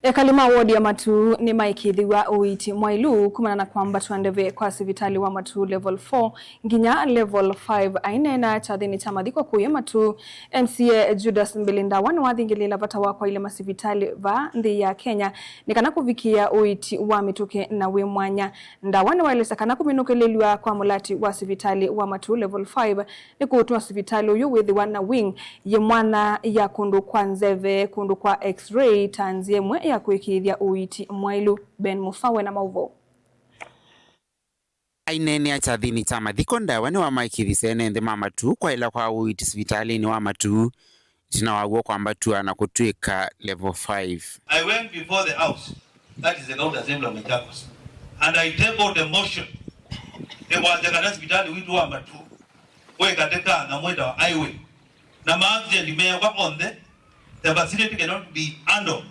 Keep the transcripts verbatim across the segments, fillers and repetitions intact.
Ekali ma wodi ya Matuu nĩmaĩkĩĩthĩw'a ũiiti mwaĩlu kumana na kwambatw'a ndeve kwa sivitalĩ wa Matuu Level four nginya Level five. Aineena kyathĩnĩ kya mathiko kũya Matuu, M C A Judas Mbili Ndawa nĩwathingĩlĩĩla vata wa kwaĩlya masivitalĩ vaa nthĩ ya Kenya nĩ kana kũvikĩĩa ũiiti wa mĩtũkĩ na wĩ mwanya. Ndawa nĩwaelesya kana kũminũkĩlĩlw'a kwa mũlati wa sivitalĩ wa Matuu Level five nĩ kũtuma sivitalĩ ũyũ wĩthĩwa na wing yĩ mwanya ya kũndũ kwa nzeve, kũndũ kwa X-ray, ta nzĩa ĩmwe ya kũĩkĩĩthya ũiiti mwaĩlu. Ben Musa wĩ na maũvoo. Aineenea kyathĩnĩ kya mathiko, Ndawa nĩwamaĩkĩĩthisye ene nthĩ ma Matuu kwaĩla kwa ũiiti sivitalĩnĩ wa Matuu, ĩtina wa w'o kwambatw'a na kũtw'ĩka Level five. I went before the house, that is the County Assembly of Machakos, and I tabled a motion ĩkwasya kana sivitalĩ witũ wa Matuu wĩ katĩ ka nyamũ ĩtawa highway, na ma accident meekwa onthe, the facility cannot be handled.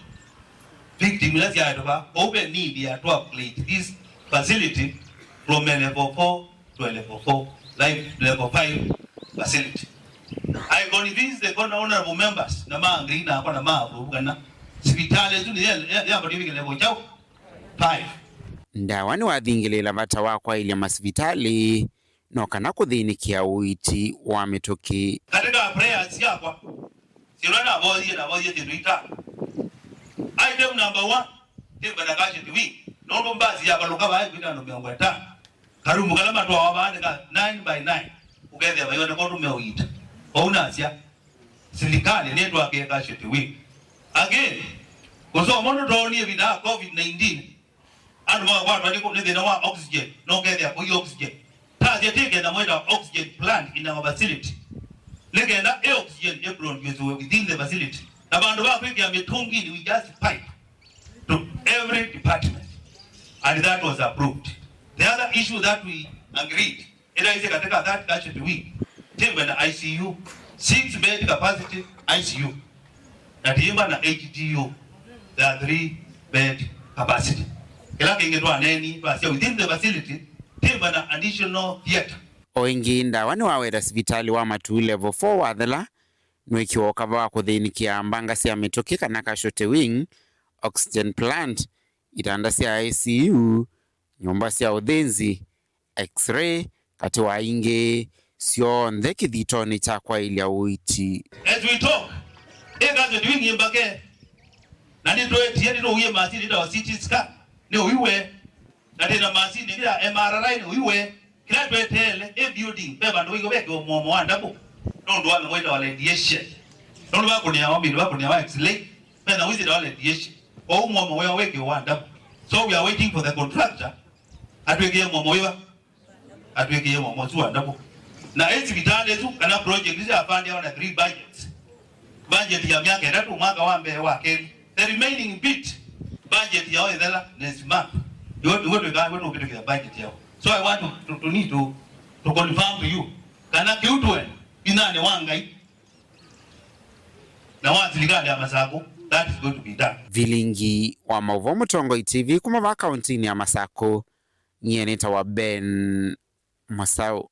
Victim ila syaetũka, kwoou ve need ya to upgrade this facility from a level four to a level four, live level five facility. I convinced the honorable members na ma agree nakwa na ma approve kana sivitalĩ ĩsu nĩ ya, ya, yambatĩe vike level kyaũ? Five. Ndawa nĩwathingĩlĩĩla vata wa kwaĩlya masivitalĩ no kana kũthĩnĩkĩa ũiiti wa mĩtũkĩ. Katika prayers syakwa, syĩla navoyie, navoyie syĩndũ itano. Item number one, tĩmba na casualty wing, nũndũ mbasi yavalũka vaa ĩkwĩta andũ mĩongo ĩtano. Karumu kala matwawa vaa nĩ ka nine by nine, ũkethĩa vaioneka ũndũ meũiita. Kwoou nasya, silikalĩ nĩtwakĩe casualty wing. Again, kũsoma nũtoonie ĩvinda ya covid nineteen, andũ makakwatwa nĩ kũ-, nĩ thĩna wa oxygen, no ũkethĩa kũi oxygen. Tasya tĩke na mwĩta oxygen plant in our facility, nĩ kenda ĩ oxygen ĩ produce within the facility. Na vandũ va kwĩkĩa mĩtũnginĩ, we just pipe to every department, and that was approved. The other issue that we agreed, ĩla ĩsĩ katika that casualty wing, tĩmbe na I C U, six bed capacity I C U, na tĩmba na H D U, the three bed capacity. Kĩla kĩngĩ twaneeni, twasya within the facility, tĩmba na additional theatre. O ĩngĩ, Ndawa nĩwaweta sivitalĩ wa Matuu Level four wathela, nũĩkĩwa ũkava wa kũthĩnĩkĩa mbanga sya mĩtũkĩ kana casualty wing, oxygen plant, itanda sya I C U, nyũmba sya ũthĩnzi, X-ray, katĩ wa ingĩ, syonthe kĩthitonĩ kya kwaĩlya ũiiti. As we talk, ĩ casualty wing ĩ mbake, na nĩtwetie, nĩtũwie masini ĩtawa C T scan, nĩ ũiwe, na twĩ na masini ĩngĩ ya M R I, nĩ ũiwe. Kĩla tweteele, ĩ building, ve vandũ vaigũ vekĩwa mũomo wa ndavu, nũndũ wa nyamũ ĩtawa radiation. Nũndũ vakũnĩawa, mĩndũ vakũnĩawa X-ray, ve nyamũ ĩtawa radiation. Kwoou mũomo wĩo wĩkĩwa wa ndavu. So we are waiting for the contractor atwĩkĩe mũomo wĩva? Atwĩkĩe mũomo ũsu wa ndavu. Na ĩ sivitalĩ ĩsu, kana project ĩsu yapandiawa na three budgets. Budget ya myaka ĩtatũ, mwaka wa mbee, wa kelĩ. The remaining bit, budget yao ĩthela next month. Nĩw'o, nĩw'o twĩkaa, nĩw'o tũkĩtũkĩa budget yao. So I want to, to, to need to, to confirm to you, kana kĩu tũe vinyanĩ wa Ngai na wa silikalĩ ya Masakũ, that is going to be done. Vilingi wa maũvoo Mũtongoi T V kuma vaa kauntinĩ ya Masakũ, nyie nĩtawa Ben Masaũ.